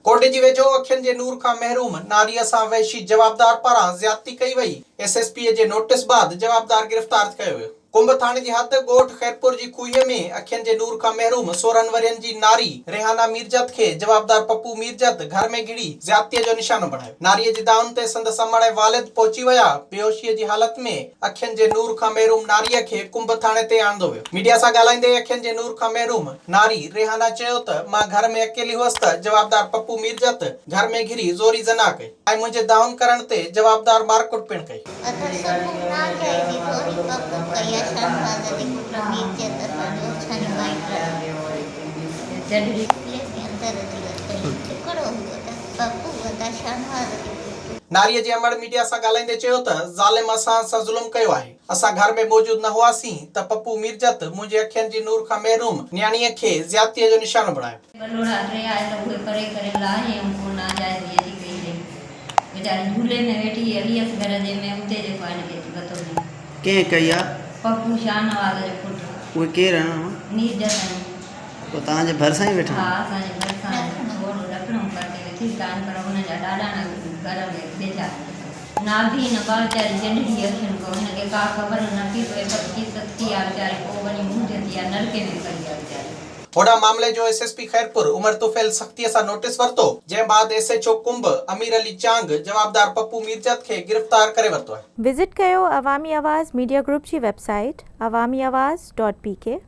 ڪوٽ جي ويجهو اکين جي نور کان محروم ناريء سان وحشي جوابدار پاران زيادتي ڪئي وئي، ايس ايس پي جي نوٽيس بعد جوابدار گرفتار ڪيو ويو. ڪنب ٿاڻي جي حد ڳوٺ خيرپور جي کوهي ۾ اکين جي نور کان محروم 16 ورهين جي ناري ريحانه ميرجت کي جوابدار پپو ميرجت گهر ۾ گهڙي زيادتي جو نشانو بڻايو. ناريء جي دانهن تي سندس امڙ ۽ والد پهچي ويا، بيهوشيء جي حالت ۾ اکين جي نور کان محروم ناريء کي ڪنب ٿاڻي تي آندو ويو. ميڊيا سان ڳالهائيندي اکين جي نور کان محروم ناري ريحانه چيو ته مان گهر ۾ اڪيلي هئس ته جوابدار پپو ميرجت گهر ۾ گهري زوري زنا ڪئي ۽ منهنجي دانهن ڪرڻ تي جوابدار مارڪٽ پڻ ڪئي. اسان سڀ ناجائزي زوري پپو ڪئي آ شاهنواز جي پٽ ميرجت اسان جو ڇن مائٽ آهي. پوليس ۾ اندر اچي ڪئي هڪڙو هو ته پپو ادا شاهنواز جو پٽ. ناريء جي امڙ ميڊيا سان ڳالهائيندي چيو ته ظالم اسان سان ظلم ڪيو آهي. اسان گهر ۾ موجود نه هئاسين ته پپو ميرجت منهنجي اکين جي نور کان محروم نياڻيء کي زيادتيء جو نشانو بڻايو. ٻلوڙا ٽي آيا ته اهي پري ڪري لاهي ۽ پوء ناجائزي اچي ڪئي هئي. ويچاري جهولي ۾ ويٺي هئي علي اصغر جي ۾ اتي جيڪو آهي هن کي اچي پتو ڏنو. ڪنهن ڪئي آ؟ پپو شاهنواز جو پٽ. اهي ڪير آهن اوهان؟ ميرجت آهن. پوء توهان جي ڀرسان ئي ويٺا آهن؟ ها اسان جي ڀرسان آهن. ٿورو ڏکڻو پرتي ويٺي ڪانه پر هن جا ڏاڏاڻا گهر ۾ ويجها آهن. نابين با ويچاري جنڙي اکين کان هن کي ڪا خبر نه پئي پوي پڪي ستي آ ويچاري پوء وڃي مونجهه ٿي آ نلڪي ۾ پئي آ ويچاري. هوڏانهن معاملي جو ايس ايس پي خيرپور عمر طفيل سختيء سان نوٽيس ورتو، جنهن بعد S H O Kumb Amir Ali Chang جوابدار پپو ميرجت کي گرفتار ڪري ورتو آهي. وزٽ ڪيو عوامي آواز ميڊيا گروپ جي website Awami Awaz dot P K.